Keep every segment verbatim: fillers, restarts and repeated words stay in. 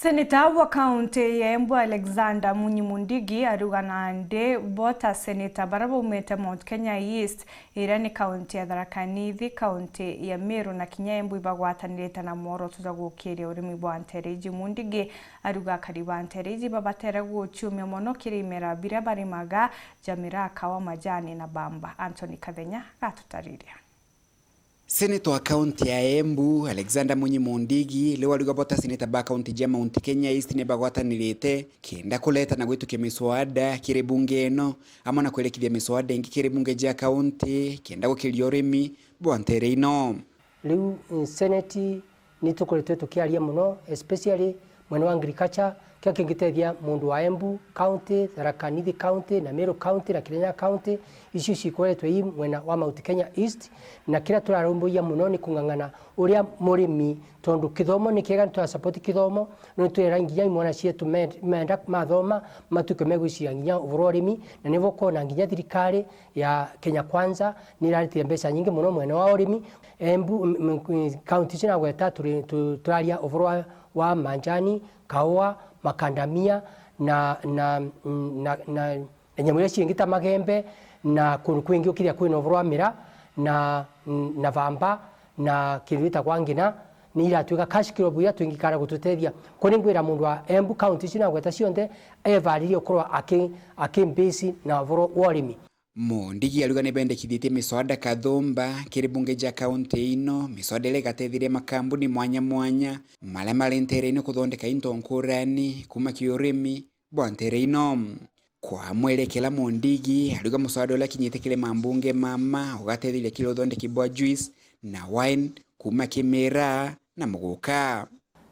Seneta wa kaunti ya Embu Alexander Munyi Mundigi ariuga nandi bo ta seneta bara baumite Mount Kenya East, iria ni kaunti ya Tharaka Nithi, kaunti ya Meru na kinya Embu ibagwatanirite na mworoto jwa gukiria urimi bwa ntereji. Mundigi ariuga akari ba ntereji babatere guciumia mono kiri imera biria barimaga ja miraa, kawa, majani na bamba. Anthony Kathenya gatutariria. Seneta wa kaunti ya Embu, Alexander Munyi Mundigi, riu ariuga bo ta seneta ba kaunti ja Mount Kenya East ni bagwatanirite kenda kureta na gwitukia miswada kiri bunge ino, amwe na kwerekithia miswada ingi kiri bunge ja kaunti kenda gukiria urimi bwa ntere ino. Riu, eh, seneti ni tukoretwe tukiaria mono, especially mwena wa agriculture, kiria kingitethia muntu wa Embu County, Tharaka Nithi County, na Meru County, na Kirinyaga County, icio cikoretwe i mwena wa Mount Kenya East, na kiria turarumburia mono ni kung'ang'ana uria murimi, tondu kithomo ni kiega, ni turasupport kithomo, no ni turera nginya imwana cietu me-, menda mathoma, matuike megwiciria nginya uvoro wa urimi, na nibo kwona nginya thirikari ya Kenya Kwanza ni iraritire mbeca nyingi mono mwena wa urimi. Embu, m-, m-, county icio nagweta turi-, tu-, turaria uvoro wa, wa manjani, kaua, makandamia na, na, na, na, na nyamu iria cingi ta magembe, na kundu kwingi ukiria kwina uvoro wa mira na, na vamba na kindu gitagwa ngina, ni iratuika cash crop iria twingikara gututethia. Kuni ngwira muntu wa Embu county icio nagweta cionthe evaririe gukorwa aki-, aki-embrace na uvoro wa urimi. Mundigi ariuga ni bendekithitie miswada kathumba kiri bunge ja kaunti ino, miswada iria igateithiria makambuni mwanya mwanya maria mari ntereine kuthondeka into nkurani kuuma ki urimi bwa ntere ino. Kwa mwerekera, Mundigi ariuga muswada uria akinyite kiri mambunge mama ugateithiria kiri uthondeki bwa juice na wine kuuma ki miraa na muguka.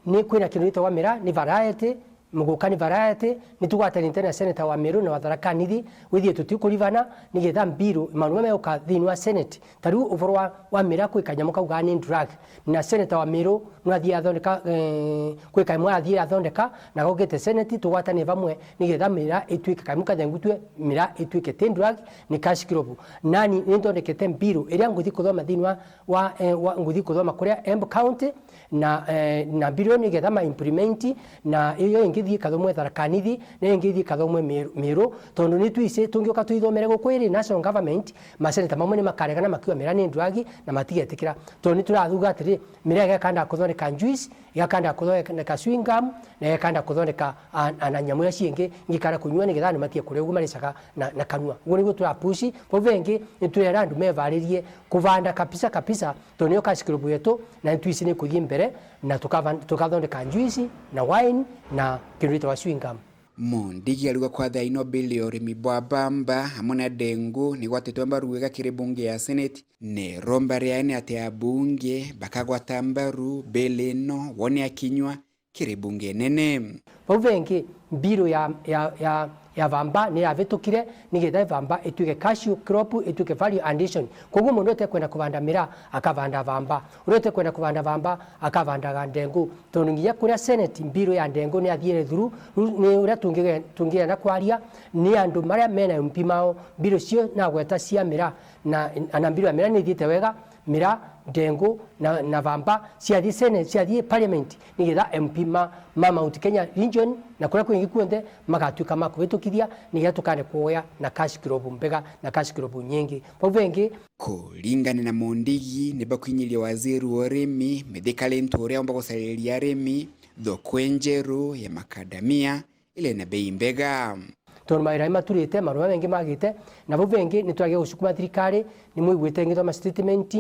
Ni kwina kindu gitagwa miraa, ni variety, muguka ni variety, ni tugwatanite na senator wa Meru na wa Tharaka Nithi, withie tutikurivana, nigetha mbiru, maundu mama meuka thiini wa Senate. Ta riu uvoro wa, wa miraa kwi kanyamu kaugaa ni drug. Na senator wa Meru nwathie athondeka, eh, kwi kaimwe athie athondeka, na gaukite Senate, tugwatanie vamwe, nigetha miraa ituike kaimu kathengutue, miraa ituike ti drug, ni cash crop. Nani ni nthondekete mbiru iria nguthi kuthoma thiini wa, wa, eh, wa, nguthi kuthoma kuria Embu County, na, eh, na mbiru iyo nigetha ma implement, na iyo ingi thii kathomwe Tharaka Nithi, na iyo ingi thii kathomwe Meru, Meru, tondu ni twisi tungiuka twithomere guku iri national government, maseneta mamwe ni makaregana makiuga miraa ni ndwagi na matigetikira. Tondu ni turathuga atiri, miraa igakanda kuthondeka juice, igakanda kuthondeka chewing gum, na igakanda kuthondeka, a, a, na nyamu iria ciingi ngikara kunyua nigetha andu matige kuria ugu maricaga na, na kanua. Uguo niguo turapushi. Vau vengi ni turera andu mevaririe kuvanda kabisa kabisa, tondu niyo cash crop yetu, na nitwisi ni kuthii mbere, na tukava-, tukathondeka juice, na wine, na kindu gitagwa chewing gum. Mundigi ariuga kwa thaino bill ya urimi bwa bamba amwe na ndengu nigwatitwe mbaru wega kiri bunge ya Senate, ni romba ria ene ati abunge bakagwata mbaru bill ino wone akinywa kiri bunge nene. Vau vengi, mbiru ya, ya, ya, ya vamba ni yavitukire nigetha vamba ituike cashew crop, ituike value addition. Koguo mundu utekwenda kuvanda miraa, akavanda vamba. Uria utekwenda kuvanda vamba, akavandaga ndengu. Tondu nginya kuria Senate, mbiru ya ndengu ni yathiire through. Riu ni uria tungi-, tungienda kwaria ni andu maria mena M P mao, mbiru cio nagweta cia miraa, na, na mbiru ya miraa ni ithiite wega, miraa, ndengu na, na vamba ciathii Senate, ciathii parliament, nigetha M P ma, ma Mount Kenya region na kuria kwingi kuonthe magatuika ma kuvitukithia, nigetha tukande kuoya na cash crop mbega na cash crop nyingi. Vau vengi. Kuringana na Mundigi, ni bakwinyiria waziri wa urimi mithikari ntu uria umba gucariria arimi thoko injeru ya makadamia ile na bei mbega. Tondu mawira ni maturite, maundu maria mengi magite, na vau vengi ni turagia gucukuma thirikari, ni mwiguite ngithoma statement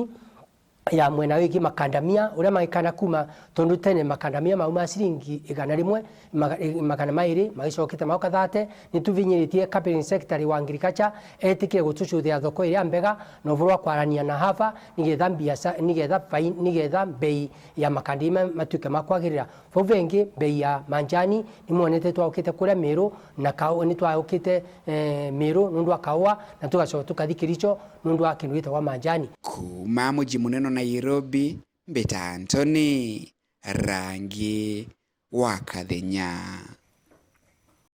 ya mwena wigi makandamia, uria magikana kuma, tondu tene makandamia mau ma ciringi igana rimwe, maga-, i-, magana mairi, magicokete maoka thate, ni tuvinyiritie cabinet secretary wa agriculture, etikire gutucuthira thoko iria mbega, na uvuru wa kwarania na hava, nigetha mbiaca-, nigetha fai-, nigetha mbei ya makandamia ma-, matuike ma kwagirira. Vau vengi, mbei ya manjani, ni mwonete twaukite kuria Meru, na kau-, ni twaukite, eh, Meru nundu wa kaua, na tugacoka tukathi Kericho nundu wa kindu gitagwa manjani. Kuuma muji munene wa Nairobi, mbita Anthony Rangi wa Kathenya.